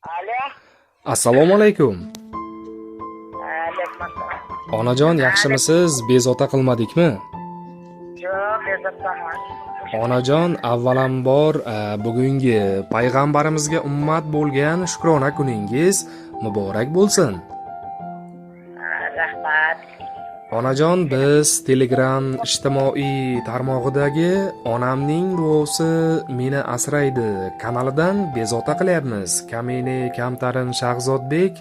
Alo. Assalomu alaykum. Alaykum assalom. Onajon, yaxshimisiz? Bezovta qilmadikmi? Yo'q, bezovta. Onajon, avvalambor bugungi payg'ambarimizga ummat bo'lgan shukrona kuningiz muborak bo'lsin. Rahmat. Onajon, biz Telegram ijtimoiy tarmog'idagi "Onamning duosi meni asraydi" kanalidan bezovta qilyapmiz. Kamine kamtarin Shahzodbek,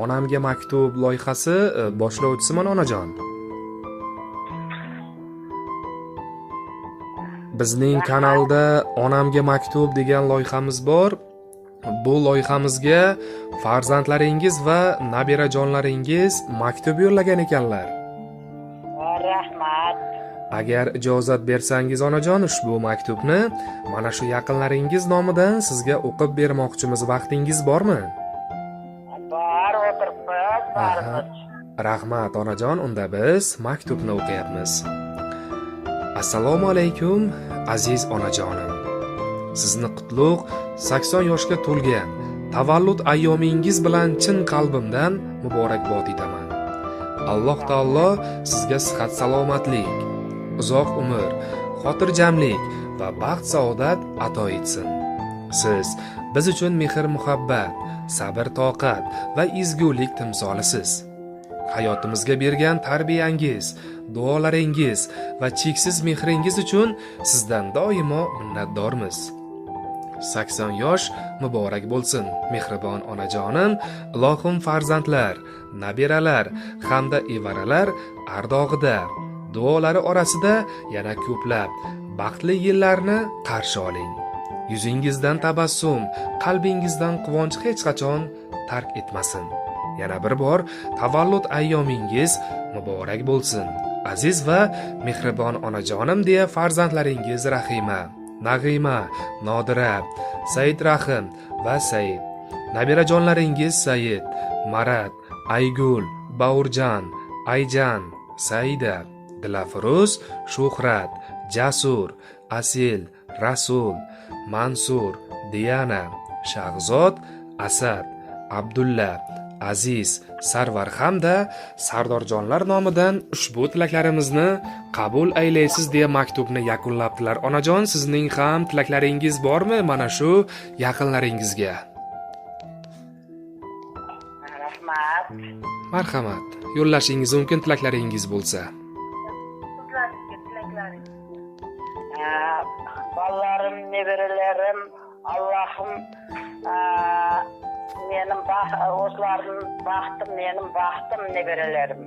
"Onamga maktub" loyihasi boshlovchisiman, onajon. Bizning kanalda "Onamga maktub" degan loyihamiz bor. Bu loyihamizga farzandlaringiz va nabirajonlaringiz maktub yo'llagan ekanlar. Rahmat. Agar ijozat bersangiz, onajon, ushbu maktubni mana shu yaqinlaringiz nomidan sizga o'qib bermoqchimiz. Vaqtingiz bormi? Bor, o'tiribmiz, barimiz. Rahmat, onajon. Unda biz maktubni o'qiyapmiz. Assalomu alaykum, aziz onajonim. Sizni qutlug' 80 yoshga to'lgan tavallud ayyomingiz bilan chin qalbimdan muborakbod etaman. Alloh taolo sizga sihat salomatlik, uzoq umr, xotirjamlik va baxt saodat ato etsin. Siz biz uchun mehr muhabbat, sabr toqat va ezgulik timsolisiz. Hayotimizga bergan tarbiyangiz, duolaringiz va cheksiz mehringiz uchun sizdan doimo minnatdormiz. 80 yosh muborak bo'lsin, mehribon onajonim. Ilohim farzandlar, nabiralar hamda evaralar ardog'ida, duolari orasida yana ko'plab baxtli yillarni qarshi oling. Yuzingizdan tabassum, qalbingizdan quvonch hech qachon tark etmasin. Yana bir bor tavallud ayyomingiz muborak bo'lsin, aziz va mehribon onajonim, deya farzandlaringiz Rahima, Nag'ima, Nodira, Said Rahim va Said, nabirajonlaringiz Said, Marat, Aygul, Baurjan, Ayjan, Saida, Dilafruz, Shuhrat, Jasur, Asil, Rasul, Mansur, Diana, Shahzod, Asad, Abdulla, Aziz, Sarvar hamda Sardorjonlar nomidan ushbu tilaklarimizni qabul aylaysiz, deya maktubni yakunlabdilar. Onajon, sizning ham tilaklaringiz bormi mana shu yaqinlaringizga? Rahmat. Marhamat, yo'llashingiz mumkin tilaklaringiz bo'lsa. Sizlarga tilaklaringiz. Bolalarim, nevaralarim, Allohim, mening o'zlarim baxtim, mening baxtim nevaralarim.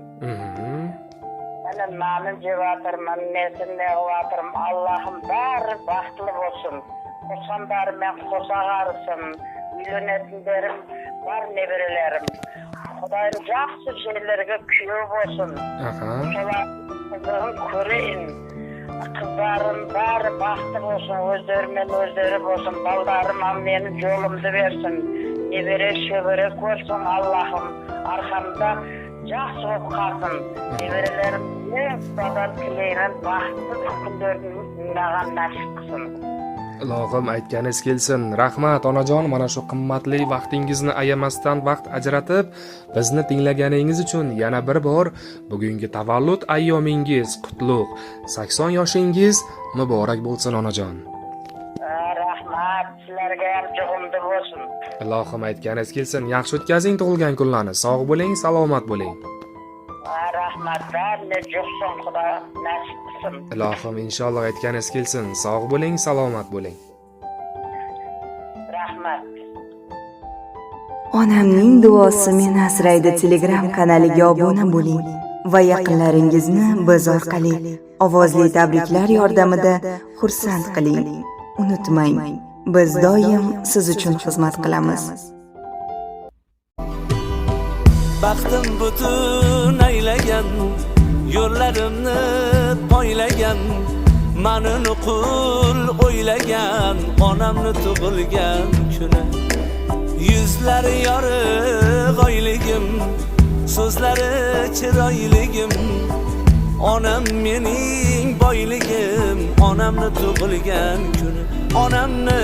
Mana nanim jevatirman, nesini nevatirman. Allohim bari baxtli bo'lsin. Qo'sqandarmen qo'sa qarsin. Uylanatınlarım бар nevaralarim. Xudoyim yaxshi yerlarga kuyov bo'lsin. Солардың қызығын көрейін. Қыздарым бәрі бақытты болсын, өздерімен өздері болсын. Балдарым менің жолымды берсін. Немере шөбере көрсін Аллахым. Арқамда жақсы болып қалсын. Немерелерім ең Құдадан тілеймін, бақытты күндерін маған нәсіп қылсын. Ilohim, aytganingiz kelsin. Rahmat, onajon, mana shu qimmatli vaqtingizni ayamasdan vaqt ajratib bizni tinglaganingiz uchun. Yana bir bor bugungi tavallud ayyomingiz qutlug', 80 yoshingiz muborak bo'lsin, onajon. Rahmat, sizlarga ham jug'imdi bo'lsin. Ilohim, aytganingiz kelsin. Yaxshi o'tkazing tug'ilgan kunlarni. Sog' bo'ling, salomat bo'ling. Rahmat, bәріне жұқсын, Құда нәсіп қылсын. Ilohim, inshaalloh, aytganingiz kelsin. Sog' bo'ling, salomat bo'ling. Rahmat. "Onamning duosi meni asraydi" Telegram kanaliga obuna bo'ling va yaqinlaringizni biz orqali ovozli tabriklar yordamida xursand qiling. Unutmang, biz doim siz uchun xizmat qilamiz. Baxtim butun aylagan, yo'llarimni poylagan, mani nuqul o'ylagan onamni tug'ilgan kuni. Yuzlari yorug' oyligim, so'zlari chiroyligim, onam mening boyligim, onamni tug'ilgan kuni, onamni